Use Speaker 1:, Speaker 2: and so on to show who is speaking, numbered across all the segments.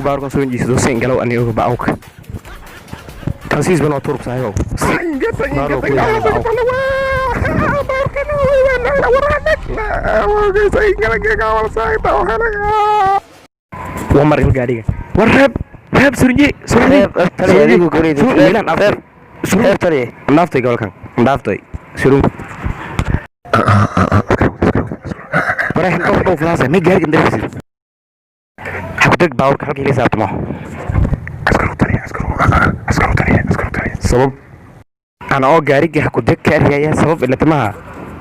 Speaker 1: Baarkan soo injiiso sen galow aniga bacawka. Tansiis banoo turub saaxiibow. Waa marin gaadhiga. War reeb, reeb surunji, surunji.
Speaker 2: Reeb, taliya, adigu gurida.
Speaker 1: Milan
Speaker 2: Reeb.
Speaker 1: surun.
Speaker 2: Reeb, taliya.
Speaker 1: Dhaaftay goolkan, dhaaftay surun. Warahin dhowr dhow falaasa may gaariga daraysid. Ha ku deg baabuurka halkii la saabtamo.
Speaker 3: Askaru taliya, askaru taliya, sabab?
Speaker 1: Ana oo gaariga ha ku deg ka argaya sabab ila timaha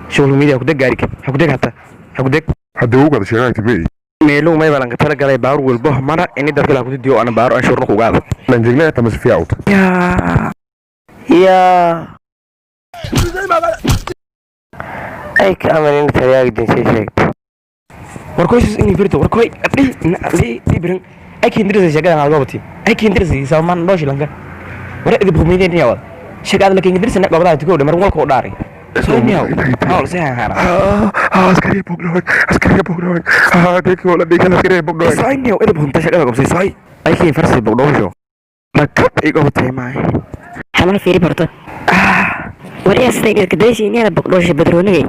Speaker 1: social media. Ha ku deg gaariga, ha ku deg, hata ha ku deg.
Speaker 3: Haddii ugu wada sheegayta may.
Speaker 1: Meeluu may balan ka tala galay baabuur walbo mana ini dadka la ku diyo ana baabuur anshuurna ku gaado.
Speaker 3: Lanjegnaa tama si fiican.
Speaker 1: Yaa.
Speaker 2: Yaa ay ka aman in taliyaaga jinsiyad sheegto.
Speaker 1: War koy ini firto, war koy adhi adhi dhibiran ay kindirisa sheekada halgobati ay kindirisa saman dhoshi lanka war idib humideen yawa sheekada la kindirisa na gobada tuko mar walko dhaari soo niyaw hawl si hara.
Speaker 3: Askariya bogdhawan, askariya bogdhawan, dhegi wala dhegi, askariya bogdhawan.
Speaker 1: Soo niyaw idib hunta sheekada gobsay soo ay kin farsi bogdhowsho lakab igo teemay.
Speaker 4: Xamar fiiri barto wariyaa sida kadaysiinayana bogdhoosha badroonigay.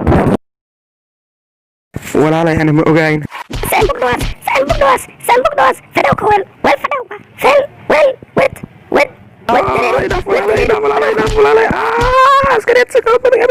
Speaker 1: Walaalay, ana ma ogayn.
Speaker 4: Saan bogdhowaas, saan bogdhowaas, saan bogdhowaas, fadhawka wel wel fadhawka fel wel wed wed wed.
Speaker 1: Walaalay, askariyad sakoo badan.